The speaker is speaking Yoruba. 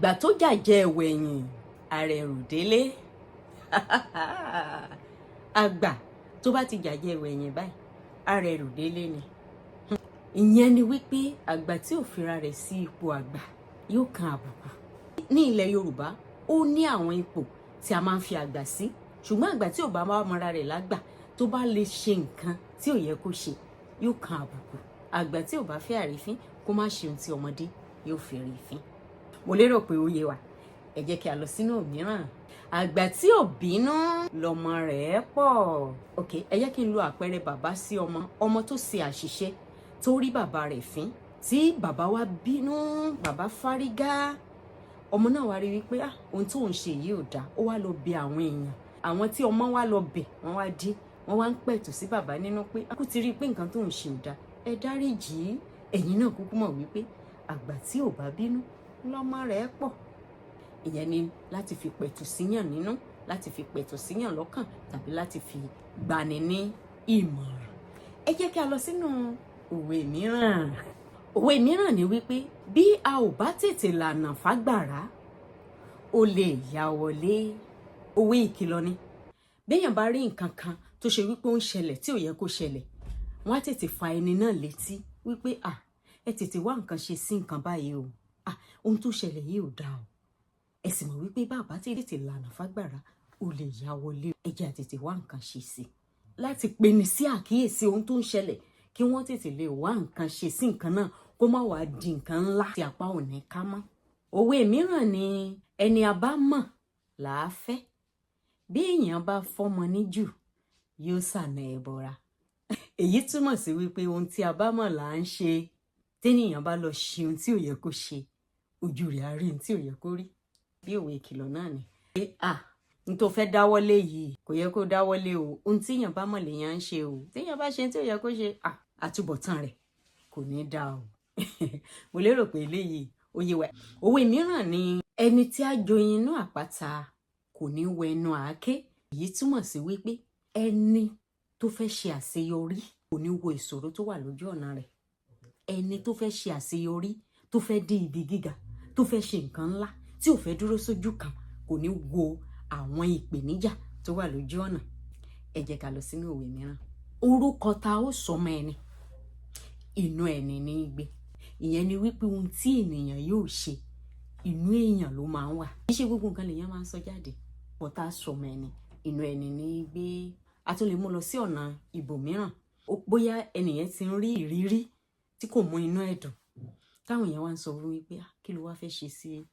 Àgbà tó jàjẹ́ ẹ̀wẹ̀yìn àrẹ̀rù délé. Àgbà tó bá ti jàjẹ́ ẹ̀wẹ̀yìn báyìí, àrẹ̀rù délé ni. Ìyẹn ni wípé àgbà tí ò fira rẹ̀ sí ipò àgbà yóò kan àbùkù. Ní ilẹ̀ Yorùbá, ó ní àwọn ipò tí a máa ń fi àgbà sí, ṣùgbọ́n àgbà tí ò bá mọra rẹ̀ lágbà, tó bá lè ṣe nǹkan tí ò yẹ kó ṣe, yóò kan àbùkù. Àgbà tí ò bá fẹ́ àrífín, kó má ṣe ohun tí ọmọdé yóò fi rí fín. Mo lérò pé ó yé wa. Ẹ jẹ́ kí a lọ sínú òmíràn. Àgbà tí ò bínú lọmọ rẹ̀ pọ̀. Ok, ẹ jẹ́ kí n lo àpẹẹrẹ bàbá sí ọmọ. Ọmọ tó ṣe àṣìṣe, tó rí bàbá rẹ̀ fín, tí bàbá wa bínú, bàbá fárígá. Ọmọ náà wá rí wípé, ah, ohun tó ń ṣe yìí ò dáa. Ó wá lọ bẹ̀ àwọn èèyàn. Àwọn tí ọmọ wa lọ bẹ̀, wọ́n wá dé, wọ́n wá ń pẹ̀tù sí bàbá nínú pé kú ti rí i pé nǹkan tó ń ṣe ò dáa, ẹ dáríjì. Ẹ̀yin náà kúkú mọ̀ wípé àgbà tí ò bá bínú lọ́mọ rẹ̀ pọ̀. Ìyẹn ni láti fi pẹ̀tù síyàn nínú, láti fi pẹ̀tù síyàn lọ́kàn, tàbí láti fi gbani ní ìmọ̀ràn. Ẹ jẹ́ kí a lọ sínú òwe mìíràn. Òwe mìíràn ni wípé bí a ò bá tètè lànà fágbàrá, ó lè ya wọlé. Òwe ìkìlọ̀ ni. Béèyàn bá rí nǹkan kan tó ṣe wípé ó ń ṣẹlẹ̀ tí ò yẹ kó ṣẹlẹ̀, wọ́n á tètè fa ẹni náà létí wípé, "À, ẹ tètè wá nǹkan ṣe sí nǹkan báyìí o. À, ohun tó ṣẹlẹ̀ yìí ò dáa o." Ẹ sì mọ̀ wípé bàbá tètè lànà fágbàrá, ó lè ya wọlé. Ẹ jẹ́ á tètè wá nǹkan ṣe sí láti peni sí àkíyèsí ohun tó ń ṣẹlẹ̀, kí wọ́n tètè lè wá nǹkan ṣe sí nǹkan náà, kó má wàá di nǹkan ńlá tí apá ò ní ká mọ́. Òwe mìíràn ni, "Ẹni a bá mọ̀ là á fẹ́. Bí èèyàn bá fọ́mọ níjù, yóò sànà ẹ̀bọra." Èyí túmọ̀ sí wípé ohun tí a bá mọ̀ là ń ṣe. Ténìyàn bá lọ ṣe ohun tí ò yẹ kó ṣe, ojú rẹ̀ á rí ohun tí ò yẹ kó rí. Bí òwe ìkìlọ̀ náà ni pé, à, n tó fẹ́ dáwọ́lé yìí, kò yẹ kó dáwọ́lé o. Ohun tíyàn bá mọ̀ lèèyàn ń ṣe o. Téèyàn bá ṣe ohun tí ò yẹ kó ṣe, à, àtúbọ̀tán rẹ̀ kò ní dáa o. Mo lérò pé eléyìí ó yé wa. Òwe mìíràn ni, "Ẹni tí á joyin inú àpáta kò ní wẹnu àáké." Èyí túmọ̀ sí wípé ẹni tó fẹ́ ṣe àṣeyọrí kò ní wo ìṣòro tó wà lójú ọ̀nà rẹ̀. Ẹni tó fẹ́ ṣe àṣeyọrí, tó fẹ́ dé ibi gíga, tó fẹ́ ṣe nǹkan ńlá, tí ò fẹ́ dúró sójú kan, kò ní wo àwọn ìpèníjà tó wà lójú ọ̀nà. Ẹ jẹ́ ká lọ sínú òwe mìíràn. "Orúkọ ta ó sọmọ ẹni, inú ẹni ní í gbé." Ìyẹn ni wípé ohun tí ènìyàn yóò ṣe, inú èèyàn ló máa ń wà. Kì í ṣe gbogbo nǹkan lèèyàn máa ń sọ jáde. Ọ̀tá sọmọ ẹni, inú ẹni ní í gbé. A tún lè mú lọ sí ọ̀nà ibòmíràn. Bóyá ẹnìyẹn ti ń rí ìrírí tí kò mú inú ẹ̀ dùn, táwọn èèyàn wá ń sọ fún wípé, "Kí ló wá fẹ́ ṣe sí